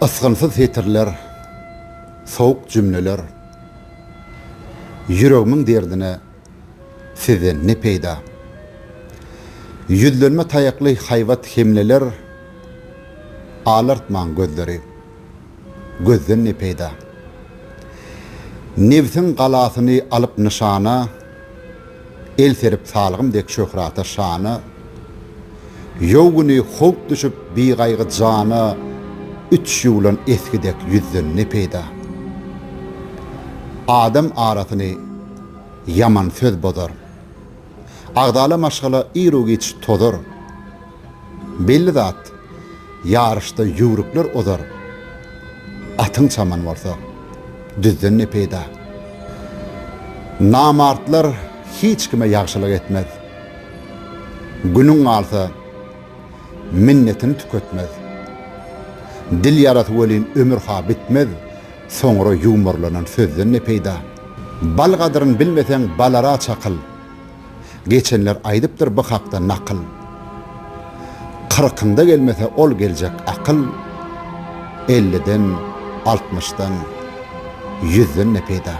Ysgynsyz setirler, sowuk jümleler, Ýüregimiň derdine sizden ne peýda? Ýüzlenme taýakly haýbat hemleler, Alartmaň gözleri, gözden ne peýda? Nebsiň galasyny alyp nyşana, El serip salgym dek şöhrata, şana, Ýow güni howp düşüp bigaýgy jana, Üç ýuwlan esgi dek ýüzden ne peýda? Adam arasyny ýaman söz bozar. Agzala maşgala iru-giç tozar. Belli zat, ýaryşda ýüwrükler ozar. Atyň çaman bolsa, düzden ne peýda? Namartlar hiç kime ýagşylyk etmez. Günüň galsa, minnetini tüketmez. Dil ýarasy welin ömür-ha bitmez, Soňra ýuwmarlanan sözden ne peýda? Bal gadyryn bilmeseň balara çakyl. Geçenler aýdypdyr bu hakda nakyl. Kyrkyňda gelmese ol geljek akyl, Elliden, altmyşdan, ýüzden ne peýda?